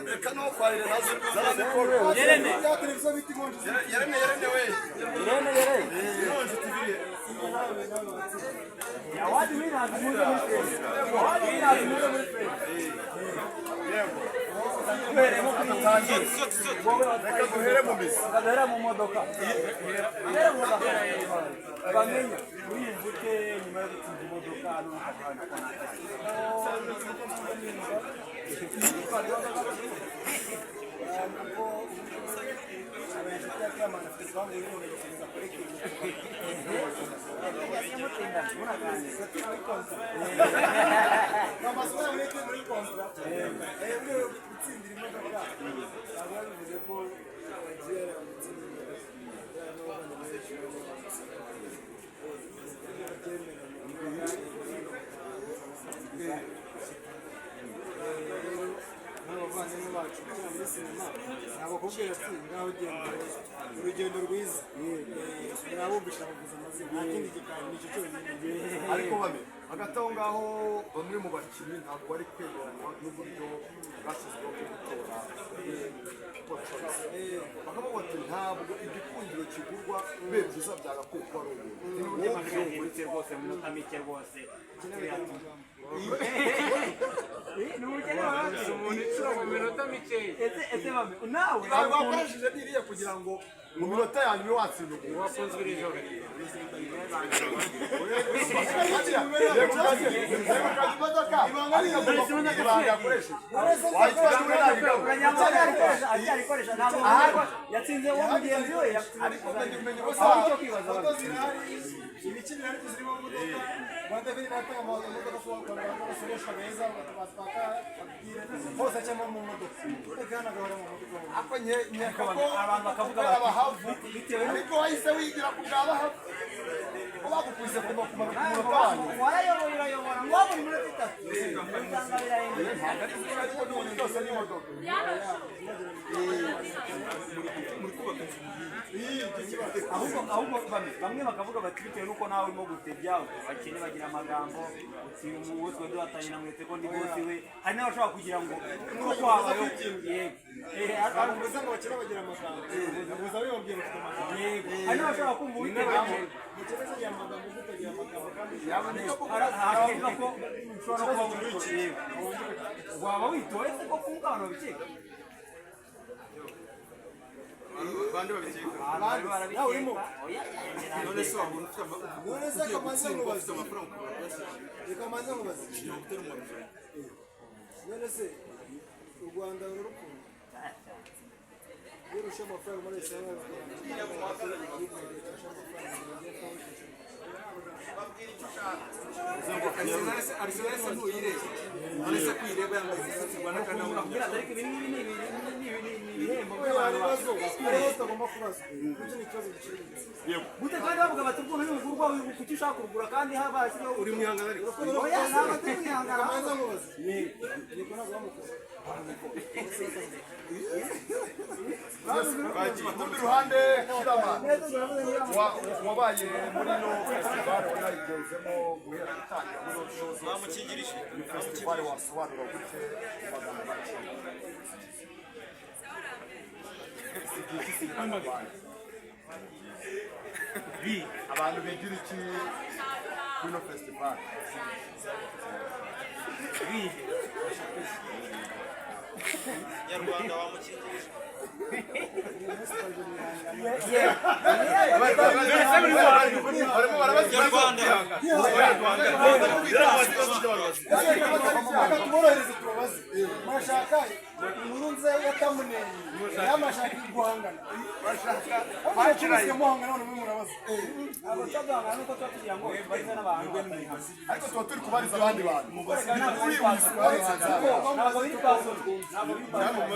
Reka no kwa Irene nazo zarazikora. Yerene. Ya televiziyo bita inkonji. Yerene, Yerene we. Irene, Yerene. Inkonji TV. Award winners muze muri frame. Award winners muze muri frame. Yego. Duhere nko kuri wowe watwaye. Reka duhere mu mizi. Duhera mu modoka. Duhera mu modoka. Bamenya uriyumva ute nyuma yo gutsinda imodoka n'ukagana? Kuko inshuti ya Kiramana afite impamvu y'umuntu gukomeza kuri kintu. Mutsinda munaganira. Amasomo muri muri contrat. Buriya gutsindira imodoka ntabwo biba bivuze ko wagiye gutsindira imodoka. Buriya n'abavandimwe benshi babyemeranya. Rero nk'abavandimwe bacu ukina muri sinema ntabwo kubwira ati ngaho ugenda urugendo rwiza, murabumvisha kuvuza amazina, nta kindi gikari, nicyo cyonyine. Ariko bame hagati aho ngaho, bamwe mu bakinnyi ntabwo bari kwemeranywa n'uburyo bwashyizweho bwo gutora People Choice. Bakavuga bati ntabwo igikundiro kigurwa, bibe byiza byagakwiye kuba ari ubuntu. N'uburyo amajwi rwose mu minota mike rwose. Ni ubukene baba Umuntu icura mu minota mikeya. Ese mame nawe Ntabwo wakoresheje biriya kugira ngo mu minota ya nyuma watsinda umuntu. Wakunzwe iri joro. Yegukanye imodoka, ariko agomba kugira ibanga yakoresheje. Wayitwara muri Uranyambo acyarikoresha, ntabwo yatsinze uwo mugenzi we yatsinze. Ariko umenye bose. Aho icyo kwibaza Moto zirahari, ibiki birahari, zirimo modoka. Rwanda Revenue iratanga amamodoka ku bantu basoresha beza, batwaka babwire hose acamo mu modoka, reka hano agahora mu modoka. Ariko nkeka ko Abantu bakavuga kubera bati, abahavu bitewe ariko wahise wigira ku bwa bahavu ko bagukubise ku munota wa nyuma. Warayoboye, urayobora ngo wabona iminota 3 usanga birahenze. Ntabwo ari byiza, ariko n'ubundi byose ni imodoka. Ahubwo bamwe bakavuga bati bitewe n'uko nawe urimo gutebya, abakene bagira amagambo, uti uwo twe duhatanye namwete ko ndi bosi we. Hari n'abashobora kugira ngo nuko habayeho, yego. Ntabwo mvuze ngo abakene bagira amagambo, navuze abibabwiye bafite amagambo. Yego, hari n'abashobora kumva ubitegamo. Umukene agira amagambo, undi utagira amagambo kandi Hari abavuga ko ushobora no kuba witoye. Yego, waba witoye se ko kumva abantu babikeka? Bande babikeka? Abantu barabikeka. Nawe urimo. Oya. None se wabona ufite None se kamanze ugiye gutsindwa nkubaze. ufite amafaranga ukabura kuyashyira? Reka manze nkubaze. Utari mu marushanwa. None se u Rwanda rurarukunda iyo urusha amafaranga muri Israel? Arsenal se ntuyireba? None se kuyireba yambaye ibitutsi Rwanda kandi nawe Bakubwira ati ariko ibi ngibi ni ibihembo Hari by'abantu ibibazo, hari ibibazo utagomba kubaza, kuko ni ikibazo giciriritse. Gute kandi bavuga bati ubwo ntibugurwa, kuki ushaka kurugura kandi haba harashyizweho? Uri mu ihangana ariko. Oya, ntabwo turi mwihangana. Kamanze nkubaze, niko ntabwo bamukunda. Ku rundi ruhande, Kiramani wabaye muri ino festival, wanayigezemo guhera itangira muri show zose. Ni festival wasobanura gute mu magambo make? Igihe gisigaye abantu bigira iki kuri ino festival? Nyarwanda wamukingirije. Barimo barabaza. Nyarwanda. Reka tuborohereze, tubabaze. Murashaka inkuru nziza ya tamuneni y'amashaka guhangana? Bashaka muhangana, none mwe murabaza. Ntabwo tuba nuko tuba tugira ngo tubaze n'abantu batari hamwe. Ariko tuba turi kubariza abandi bantu. Ntabwo biri paso, ntabwo biri paso, ntabwo biri paso.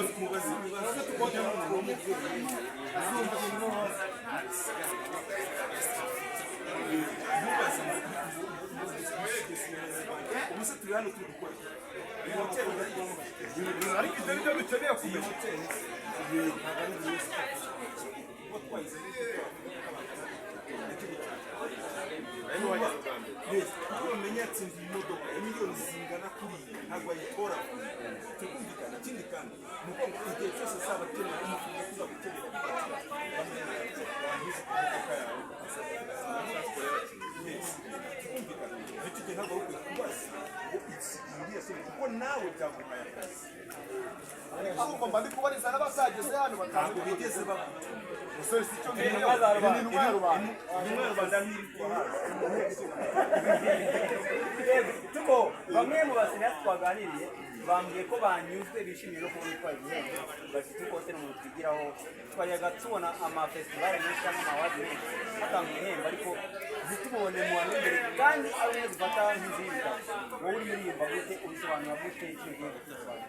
Ubu se turi hano turi gukora iki? Iyi hoteli urayizi? Ariko ibyo ni byo dukeneye kumenya. Ntabwo ari byiza kuba twayize Yes, kuko bamenya yatsinze iyi modoka ya miliyoni zingana kuriya ntabwo ayitwara. all of you. Tukumvikana. Ikindi kandi ni uko ngo igihe cyose azaba akeneye umufilime, uzaba ukeneye gufatira bamwe wangiza ku modoka yawe. Yes, tukumvikana. Icyo gihe ntabwo wari ukwiye kubaza ngo iki iriya soni, kuko nawe byaguhaye akazi. Urumva, mba ndi kubariza n'abazageze hano batazi. Ntabwo bigeze bagutumira. Musore, si cyo. Intumwa za rubanda. Ni intumwa ya rubanda. Intumwa ya rubanda ntiri kubahaza. Yego, tuko bamwe mu ba cinéastes twaganiriye bambwiye ko banyuzwe, bishimiye no kubona utwaye igihembo. Bafite ukote n'umuntu twigiraho. Twajyaga tubona ama festival menshi cyangwa ama awards menshi hatanga ibihembo, ariko ntitubone mu bantu b'imbere, kandi ari umwe dufata nk'inzu y'ibitabo. Wowe urimo uriyumva gute? Ubisobanura gute kino gihembo cy'isobanura?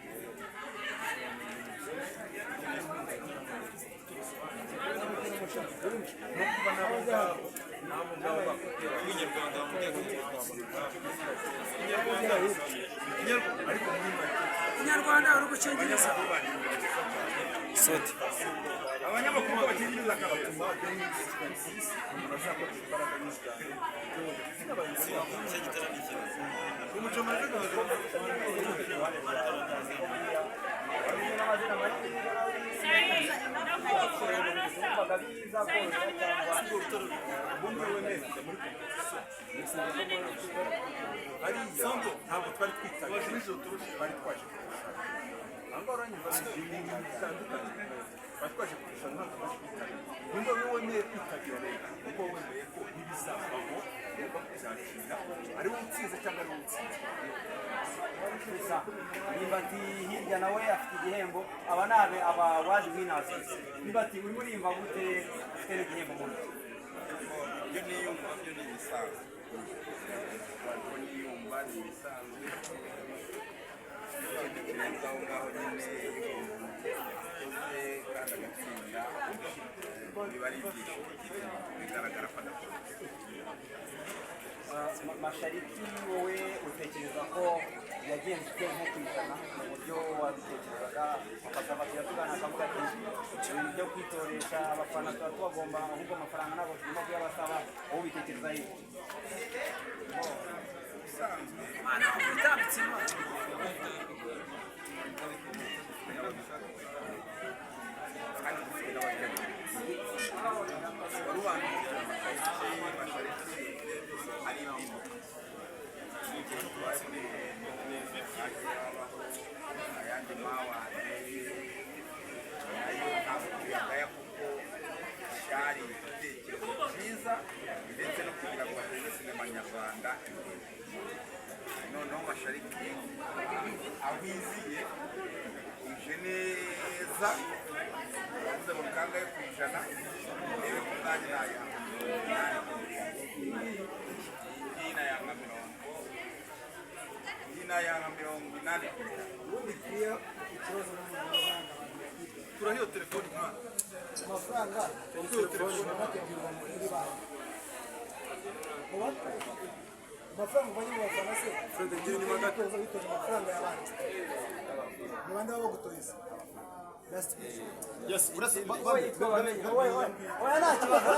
No kuba nabo ngabo bakubwira Inyarwanda, Inyarwanda, ariko muri make Inyarwanda uri gucengereza. Abanyamakuru bakingiriza akabatuma 2026 bazakoresha imbaraga nyinshi cyane. N'amazina manini wumvaga biza koroha cyangwa? Ubundi wemeye kujya muri competition hariya, ntabwo twari twitabiriye, twari twaje kurushanwa. Aho ngaho uranyumva, ni ibintu bitandukanye. Twari twaje kurushanwa, ntabwo twaje kwitabira. Nimba wowe wemeye kwitabira rero, kuko wemeye ko ntibizavamo, ugomba kubyakira, ari wowe utsinze cyangwa ari wowe utsinze. Gusa Ndimbati hirya nawe afite igihembo. Aba ni aba award winners. Ndimbati, urimo uriyumva gute ufite n'igihembo mu ntoki? Ibyo niyumva byo ni ibisanzwe. Ubwo niyumva ni ibisanzwe. Ikindi kirenze aho ngaho nyine, iyo umuntu yakoze kandi agatsinda, biba ari ibyishimo bigaragara ko adakoze. Mashariki, wowe utekereza ko yagenze ute nko ku 100 mu buryo wabitekerezaga? Bakazaba tugana akavuga ati ibintu byo kwitoresha abafana tuba tubagomba, ahubwo amafaranga ntabwo tugomba kuyabasaba. Wowe ubitekereza iki? Ubusanzwe Mana utambitse Imana. Kandi dufite n'abateguye wari ubanje Mashariki ari impinduka. Igihe tubaye muri hagiye habaho ayandi ma awards, nayo ntabwo tuyagaya, kuko cyari igitekerezo cyiza, ndetse no kugira ngo bateze sinema nyarwanda imbere. Noneho Mashariki aho iziye ije neza, uravuze ngo kangahe ku ijana? Rebe ko ubwanjye nayanga 80 ku ijana. Iyi nayanga 50, iyi nayanga 80 ku ijana. Ubundi kiriya ikibazo n'amafaranga abantu bafite. Kuraho iyo telefoni, mwana. Amafaranga bategurwa muri banki. Amafaranga uvanye mu bafana se, witoza, witoje amafaranga y'abandi, ni bande baba bagutoza? Last question. Yes, uretse Oya, oya, nta kibazo.